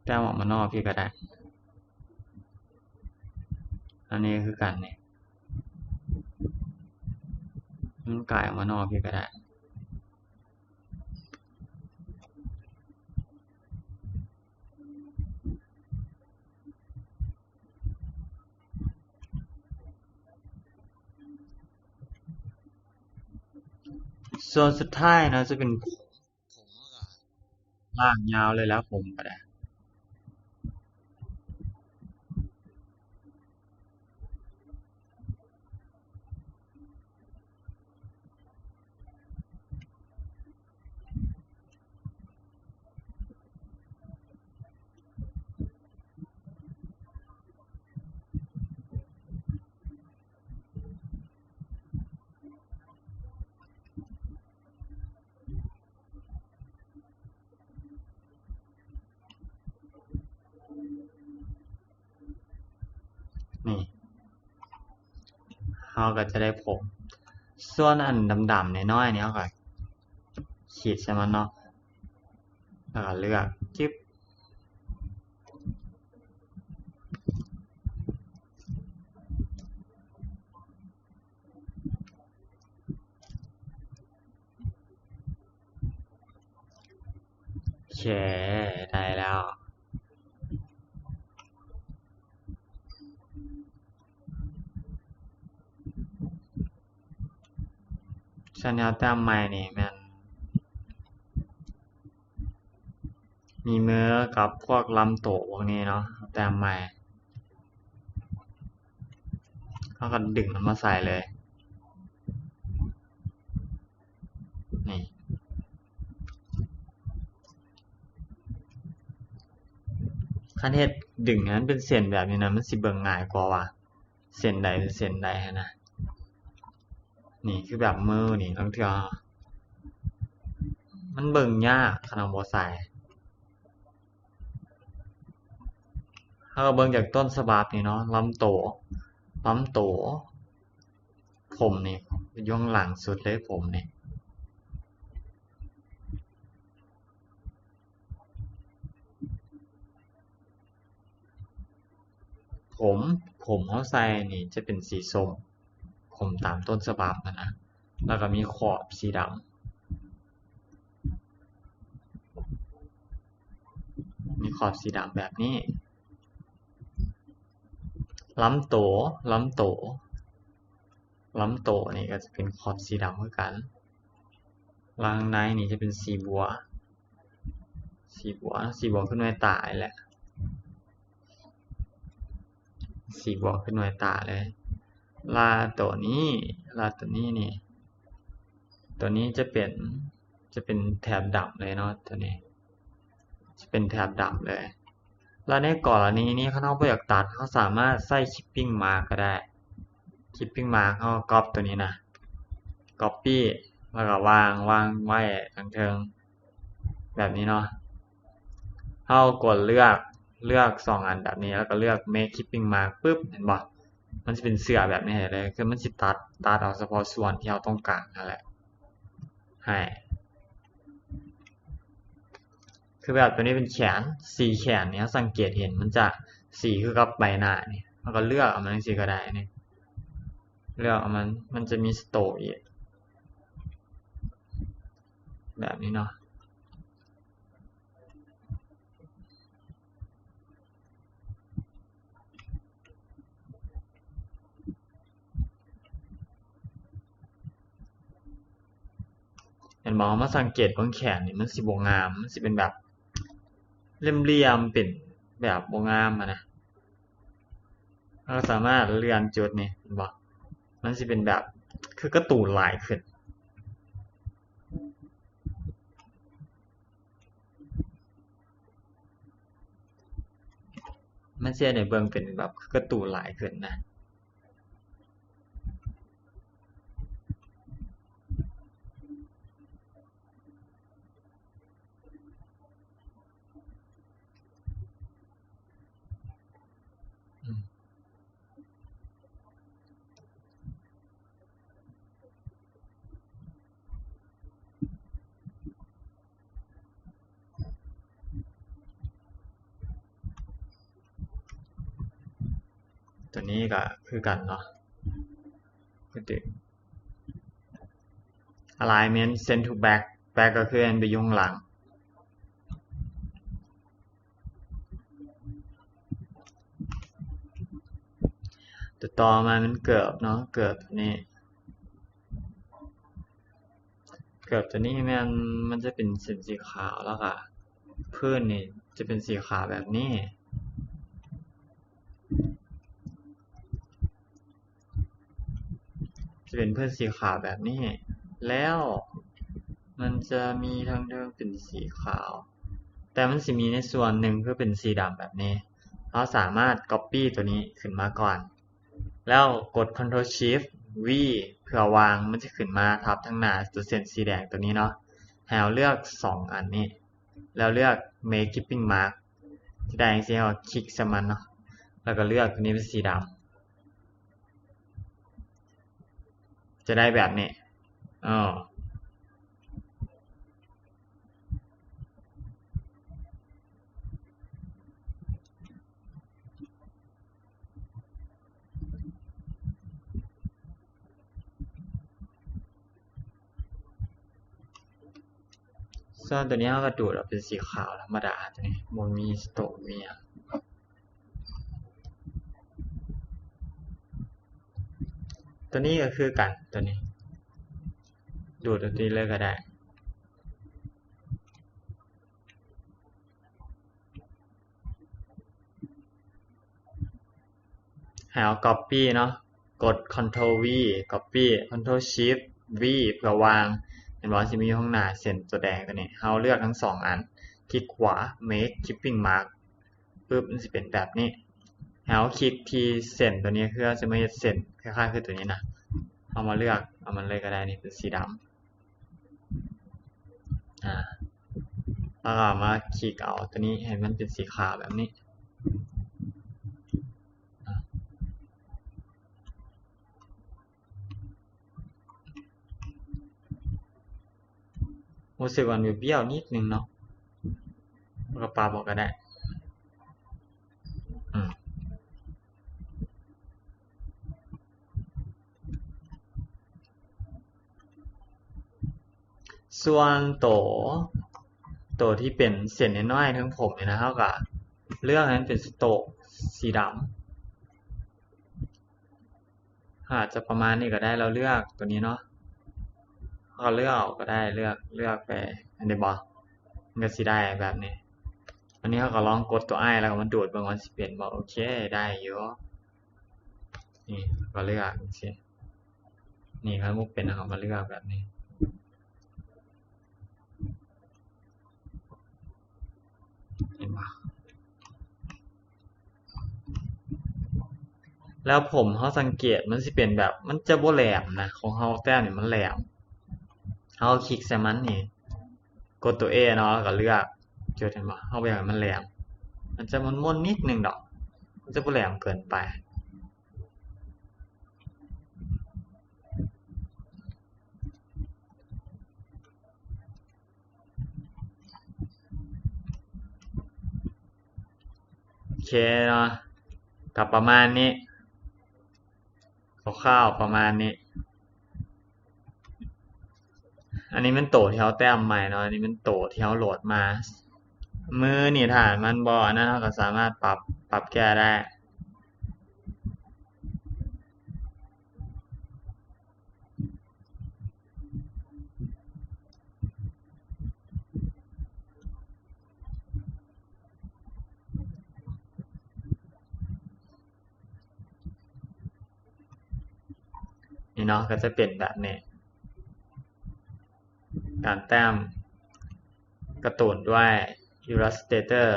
ແຕ້ມອອກມານອກພີ້ກໍໄດ້. ອັນນີ້ຄືກັນນີ້ ມັນກາຍອອກມານອກພີ້ກໍໄດ້. ສ່ວນສຸດທ້າຍເນາະ ຈະເປັນ ຜົມ ເຮົາກໍລາກຍາວເລີຍແຫຼະ ຜົມກໍໄດ້. ນີ້ ເຮົາກໍຈະໄດ້ຜົມ. ສ່ວນອັນດຳໆນ້ອຍໆນີ້ ເຮົາກໍຂີດໃສ່ມັນເນາະ ແລ້ວກໍເລືອກ ຈຶບ. ໂອເຄ ໄດ້ແລ້ວ. ສ່ວນແນວແຕ້ມໃໝ່ນີ້ແມ່ນມີມືກັບພວກລຳໂຕພວກນີ້ເນາະ ແຕ້ມໃໝ່ ເຮົາກໍດຶງມັນມາໃສ່ເລີຍ. ນີ້ ຄັນເຮັດ ດຶງໃຫ້ມັນເປັນເສັ້ນແບບນີ້ນະ ມັນຊິເບິ່ງງ່າຍກວ່າວ່າເສັ້ນໃດເປັນເສັ້ນໃດຫັ້ນນະ. ນີ້ຄືແບບມືນີ້ ລາງເທື່ອມັນເບິ່ງຍາກ ຄັນເຮົາບໍ່ໃສ່. ເຮົາກໍເບິ່ງຈາກຕົ້ນສະບັບນີ້ເນາະ ລຳໂຕ ລຳໂຕ ຜົມນີ້ ຢູ່ຂ້າງຫຼັງສຸດເລີຍ ຜົມນີ້ ຜົມ ຜົມເຮົາໃສ່ນີ້ຈະເປັນສີສົ້ມ ຜົມຕາມຕົ້ນສະບັບຫັ້ນນະ ແລ້ວກໍມີຂອບສີດຳ ມີ ອບສີດຳແບບນີ້. ລຳໂຕ ລຳໂຕ ລຳໂຕນີ້ກໍຈະເປັນຂອບສີດຳຄືກັນ. ລະຂ້າງໃນນີ້ຈະເປັນສີບົວ ສີບົວ ສີບົວຄືໜ່ວຍຕານີ້ແຫຼະ ສີບົວຄືໜ່ວຍຕາເລີຍ. ລະໂຕນີ້ ລະໂຕນີ້ນີ້ ໂຕນີ້ຈະເປັນ ຈະເປັນແຖບດຳເລີຍເນາະ ໂຕນີ້ຈະເປັນແຖບດຳເລີຍ. ລະໃນກໍລະນີນີ້ ຄັນເຮົາບໍ່ຢາກຕັດ ເຮົາສາມາດໃຊ້ clipping mask ກໍໄດ້. clipping mask ເຮົາກໍກັອບໂຕນີ້ນະ copy ແລ້ວກໍວາງ ວາງໄວ້ທາງເທິງແບບນີ້ເນາະ. ເຮົາກົດເລືອກ ເລືອກສອງອັນແບບນີ້ ແລ້ວກໍເລືອກ make clipping mask ປຶບ ເຫັນບໍ່? ມັນຊິເປັນເສື້ອແບບນີ້ໃຫ້ເລີຍ ຄືມັນຊິຕັດ ຕັດເອົາສະເພາະສ່ວນທີ່ເຮົາຕ້ອງການຫັ້ນແຫຼະ ໃຫ້ ຄືແບບໂຕນີ້ເປັນແຂນ ສີແຂນນີ້ ເຮົາສັງເກດເຫັນມັນຈະສີຄືກັບໃບໜ້ານີ້ ເຮົາກໍເລືອກເອົາມັນຈັ່ງຊີ້ກໍໄດ້ນີ້ ເລືອກເອົາມັນ ມັນຈະມີ stroke ອີກ ແບບນີ້ເນາະ. ເຫັນບໍ່? ເຮົາມາສັງເກດເບິ່ງແຂນນີ້ ມັນຊິບໍ່ງາມ ມັນຊິເປັນແບບຫຼ່ຽມໆ ເປັນແບບບໍ່ງາມຫັ້ນນະ. ເຮົາສາມາດເລື່ອນຈຸດນີ້ ເຫັນບໍ່? ມັນຊິເປັນແບບຄືກາຕູນຫຼາຍຂຶ້ນ. ມັນຊິເຮັດໃຫ້ເບິ່ງເປັນແບບກາຕູນຫຼາຍຂຶ້ນນະ. ຕົວນີ້ກໍຄືກັນເນາະ ຄື alignment send to back, back ກໍຄືອັນໄປຢູ່ຂ້າງຫຼັງ. ຕົວຕໍ່ມາແມ່ນເກີບເນາະ ເກີບຕົວນີ້ ເກີບຕົວນີ້ແມ່ນມັນຈະເປັນເສັ້ນສີຂາວ ແລ້ວກໍພື້ນນີ້ຈະເປັນສີຂາວແບບນີ້. ຈະເປັນພື້ນສີຂາວແບບນີ້ ແລ້ວມັນຈະມີທາງເທິງເປັນສີຂາວ ແຕ່ມັນຊິມີໃນສ່ວນໜຶ່ງຄືເປັນສີດຳແບບນີ້. ເຮົາສາມາດ copy ຕົວນີ້ຂຶ້ນມາກ່ອນ ແລ້ວກົດ control shift V ເພື່ອວາງ ມັນຈະຂຶ້ນມາທັບທາງໜ້າຕົວເສັ້ນສີແດງຕົວນີ້ເນາະ. ໃຫ້ເຮົາເລືອກສອງອັນນີ້ ແລ້ວເລືອກ make clipping mask ຈະໄດ້ຈັ່ງຊີ້ ເຮົາຄລິກໃສ່ມັນເນາະ ແລ້ວກໍເລືອກຕົວນີ້ເປັນສີດຳ ຈະໄດ້ແບບນີ້ ເອີ. ສ່ວນຕົວນີ້ເຮົາກໍດູດເອົາເປັນສີຂາວທຳມະດາ ຕົວນີ້ບໍ່ມີ stroke ມີຫຍັງ. ຕົວນີ້ກໍຄືກັນ ຕົວນີ້ ດູດເອົາຕົວນີ້ເລີຍກໍໄດ້. ໃຫ້ເຮົາ copy ເນາະ ກົດ control V copy, control shift V ເພື່ອວາງ. ເຫັນບໍ່? ຊິມີຢູ່ຂ້າງໜ້າເສັ້ນຕົວແດງຕົວນີ້ ເຮົາເລືອກທັງສອງອັນ ຄລິກຂວາ make clipping mask ປຶບ ມັນຊິເປັນແບບນີ້. ໃຫ້ເຮົາຄລິກທີ່ເສັ້ນຕົວນີ້ ເພື່ອຈະມາເຮັດເສັ້ນຄ້າຍໆຄືຕົວນີ້ນະ. ເຮົາມາເລືອກເອົາມັນເລີຍກໍໄດ້ ນີ້ເປັນສີດຳ. ອາ ແລ້ວກໍມາຄລິກເອົາຕົວນີ້ໃຫ້ມັນເປັນສີຂາວແບບນີ້. ຮູ້ສຶກວ່າມັນບ້ຽວໆນິດໜຶ່ງເນາະ ແລ້ວກໍປັບອອກກໍໄດ້. ອືມ ສ່ວນໂຕ ໂຕ ໂຕທີ່ເປັນເສັ້ນນ້ອຍໆເທິງຜົມນີ້ນະ ເຮົາກໍເລືອກໃຫ້ມັນເປັນສະໂຕກສີດຳ. ອາດຈະປະມານນີ້ກໍໄດ້ ເຮົາເລືອກໂຕນີ້ເນາະ ເຮົາກໍເລືອກເອົາກໍໄດ້ ເລືອກ ເລືອກໄປ ເຫັນໄດ້ບໍ່? ມັນກໍຊິໄດ້ແບບນີ້. ອັນນີ້ເຮົາກໍລອງກົດໂຕ I ແລ້ວກໍມາດູດເບິ່ງວ່າຊິເປັນບໍ່. ໂອເຄ ໄດ້ຢູ່. ນີ້ ກໍເລືອກຈັ່ງຊີ້. ນີ້ ຄັນບໍ່ເປັນ ເຮົາກໍມາເລືອກແບບນີ້. ເຫັນບໍ່? ແລ້ວຜົມເຮົາສັງເກດ ມັນຊິເປັນແບບ ມັນຈະບໍ່ແຫຼມນະ. ຂອງເຮົາແຕ້ມນີ້ມັນແຫຼມ. ເຮົາຄລິກໃສ່ມັນນີ້ ກົດໂຕ A ເນາະ ແລ້ວກໍເລືອກຈຸດ ເຫັນບໍ່? ເຮົາບໍ່ຢາກໃຫ້ມັນແຫຼມ. ມັນຈະມົນໆນິດໜຶ່ງດອກ. ມັນຈະບໍ່ແຫຼມເກີນໄປ. ໂອເຄເນາະ ກໍປະມານນີ້ ຄ່າວໆປະມານນີ້. ອັນນີ້ແມ່ນໂຕທີ່ເຮົາແຕ້ມໃໝ່ເນາະ ອັນນີ້ແມ່ນໂຕທີ່ເຮົາໂຫຼດມາ. ມືນີ້ຖ້າມັນບໍ່ອັນນັ້ນ ເຮົາກໍສາມາດປັບ ປັບແກ້ໄດ້. ນີ້ເນາະ ກໍຈະເປັນແບບນີ້. ການແຕ້ມກາຕູນດ້ວຍ Illustrator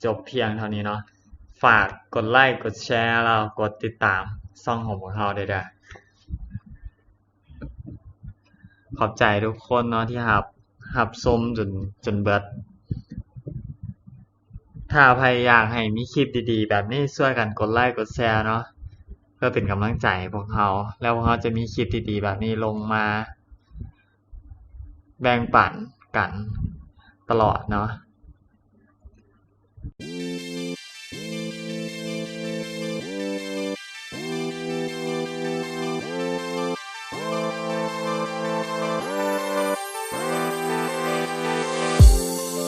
ຈົບພຽງເທົ່ານີ້ເນາະ. ຝາກກົດໄລ ກົດແຊ ແລ້ວກົດຕິດຕາມຊ່ອງຂອງພວກເຮົາໄດ້ເດີ້. ຂອບໃຈທຸກຄົນເນາະທີ່ຮັບ ຮັບຊົມຈົນ ຈົນເບິດ. ຖ້າໃຜຢາກໃຫ້ມີຄລິບດີໆແບບນີ້ ຊ່ວຍກັນກົດໄລ ກົດແຊເນາະ ເພື່ອເປັນກຳລັງໃຈໃຫ້ພວກເຮົາ ແລ້ວພວກເຮົາຈະມີຄລິບດີໆແບບນີ້ລົງມາແບ່ງປັນກັນຕະຫຼອດເນາະ.